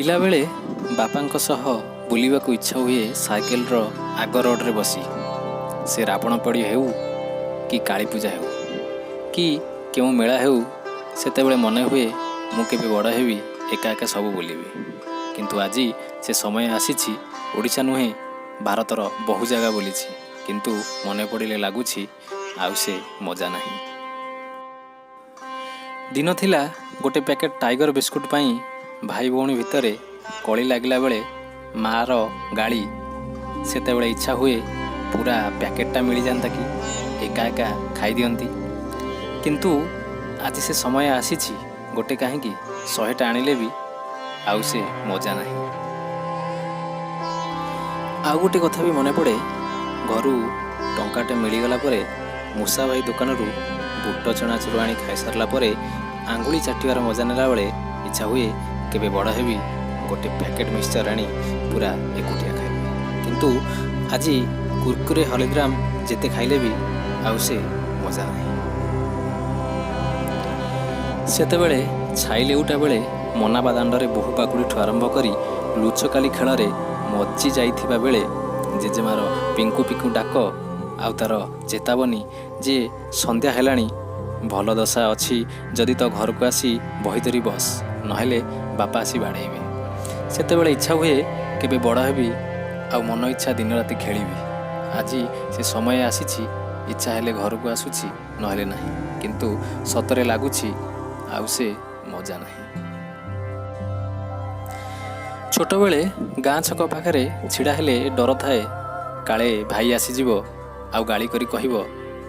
ପିଲାବେଳେ ବାପାଙ୍କ ସହ ବୁଲିବାକୁ ଇଚ୍ଛା ହୁଏ ସାଇକେଲର ଆଗ ରଡ଼ରେ ବସି। ସେ ରାବଣ ପୋଡ଼ି ହେଉ କି କାଳୀ ପୂଜା ହେଉ କି କେଉଁ ମେଳା ହେଉ, ସେତେବେଳେ ମନେ ହୁଏ ମୁଁ କେବେ ବଡ଼ ହେବି, ଏକା ଏକା ସବୁ ବୁଲିବି। କିନ୍ତୁ ଆଜି ସେ ସମୟ ଆସିଛି, ଓଡ଼ିଶା ନୁହେଁ, ଭାରତର ବହୁ ଜାଗା ବୁଲିଛି, କିନ୍ତୁ ମନେ ପଡ଼ିଲେ ଲାଗୁଛି ଆଉ ସେ ମଜା ନାହିଁ। ଦିନ ଥିଲା, ଗୋଟେ ପ୍ୟାକେଟ୍ ଟାଇଗର ବିସ୍କୁଟ୍ ପାଇଁ ଭାଇ ଭଉଣୀ ଭିତରେ କଳି ଲାଗିଲା ବେଳେ ମାଆର ଗାଳି। ସେତେବେଳେ ଇଚ୍ଛା ହୁଏ ପୁରା ପ୍ୟାକେଟ୍ଟା ମିଳିଯାନ୍ତା କି, ଏକା ଏକା ଖାଇଦିଅନ୍ତି। କିନ୍ତୁ ଆଜି ସେ ସମୟ ଆସିଛି, ଗୋଟେ କାହିଁକି, 100ଟା ଆଣିଲେ ବି ଆଉ ସେ ମଜା ନାହିଁ। ଆଉ ଗୋଟେ କଥା ବି ମନେ ପଡ଼େ। ଘରୁ ଟଙ୍କାଟେ ମିଳିଗଲା ପରେ ମୂଷା ଭାଇ ଦୋକାନରୁ ବୁଟ ଚଣାଚୁର ଆଣି ଖାଇସାରିଲା ପରେ ଆଙ୍ଗୁଳି ଚାଟିବାର ମଜା ନେଲାବେଳେ ଇଚ୍ଛା ହୁଏ କେବେ ବଡ଼ ହେବି, ଗୋଟେ ପ୍ୟାକେଟ୍ ମିକ୍ସଚର୍ ଆଣି ପୁରା ଏକୁଟିଆ ଖାଇବି। କିନ୍ତୁ ଆଜି କୁରକୁରେ, ହଳଦୀରାମ ଯେତେ ଖାଇଲେ ବି ଆଉ ସେ ମଜା ନାହିଁ। ସେତେବେଳେ ଛାଇ ଲେଉଟା ବେଳେ ମନାବା ଦାଣ୍ଡରେ ବୋହୂ ପାକୁଡ଼ିଠୁ ଆରମ୍ଭ କରି ଲୁଚକାଳି ଖେଳରେ ମଜ୍ଜି ଯାଇଥିବା ବେଳେ ଜେଜେମାର ପିଙ୍କୁ ପିଙ୍କୁ ଡାକ ଆଉ ତା'ର ଚେତାବନୀ ଯେ ସନ୍ଧ୍ୟା ହେଲାଣି, ଭଲ ଦଶା ଅଛି ଯଦି ତ ଘରକୁ ଆସି ବହି ଧରି ବସ, ନହେଲେ ବାପା ଆସି ବାଡ଼େଇବେ। ସେତେବେଳେ ଇଚ୍ଛା ହୁଏ କେବେ ବଡ଼ ହେବି ଆଉ ମନ ଇଚ୍ଛା ଦିନରାତି ଖେଳିବି। ଆଜି ସେ ସମୟ ଆସିଛି, ଇଚ୍ଛା ହେଲେ ଘରକୁ ଆସୁଛି, ନହେଲେ ନାହିଁ। କିନ୍ତୁ ସତରେ ଲାଗୁଛି ଆଉ ସେ ମଜା ନାହିଁ। ଛୋଟବେଳେ ଗାଁ ଛକ ପାଖରେ ଛିଡ଼ା ହେଲେ ଡର ଥାଏ, କାଳେ ଭାଇ ଆସିଯିବ ଆଉ ଗାଳି କରି କହିବ,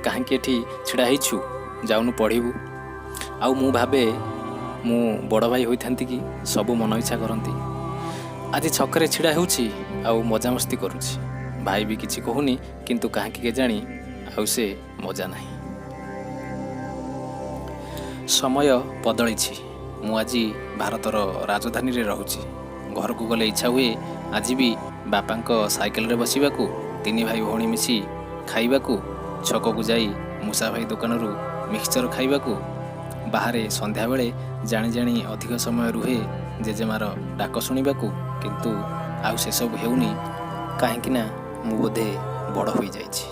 "କାହିଁକି ଏଠି ଛିଡ଼ା ହେଇଛୁ, ଯାଉନୁ ପଢ଼ିବୁ?" ଆଉ ମୁଁ ଭାବେ ମୁଁ ବଡ଼ ଭାଇ ହୋଇଥାନ୍ତି କି, ସବୁ ମନ ଇଚ୍ଛା କରନ୍ତି। ଆଜି ଛକରେ ଛିଡ଼ା ହେଉଛି ଆଉ ମଜାମସ୍ତି କରୁଛି, ଭାଇ ବି କିଛି କହୁନି, କିନ୍ତୁ କାହିଁକି କେଜାଣି ଆଉ ସେ ମଜା ନାହିଁ। ସମୟ ବଦଳିଛି। ମୁଁ ଆଜି ଭାରତର ରାଜଧାନୀରେ ରହୁଛି। ଘରକୁ ଗଲେ ଇଚ୍ଛା ହୁଏ ଆଜି ବି ବାପାଙ୍କ ସାଇକେଲରେ ବସିବାକୁ, ତିନି ଭାଇ ଭଉଣୀ ମିଶି ଖାଇବାକୁ, ଛକକୁ ଯାଇ ମୂଷା ଭାଇ ଦୋକାନରୁ ମିକ୍ସଚର ଖାଇବାକୁ। ବାହାରେ ସନ୍ଧ୍ୟାବେଳେ ଜାଣି ଜାଣି ଅଧିକ ସମୟ ରୁହେ ଜେଜେମାର ଡାକ ଶୁଣିବାକୁ। କିନ୍ତୁ ଆଉ ସେସବୁ ହେଉନି, କାହିଁକି ନା ମୁଁ ବୋଧେ ବଡ଼ ହୋଇଯାଇଛି।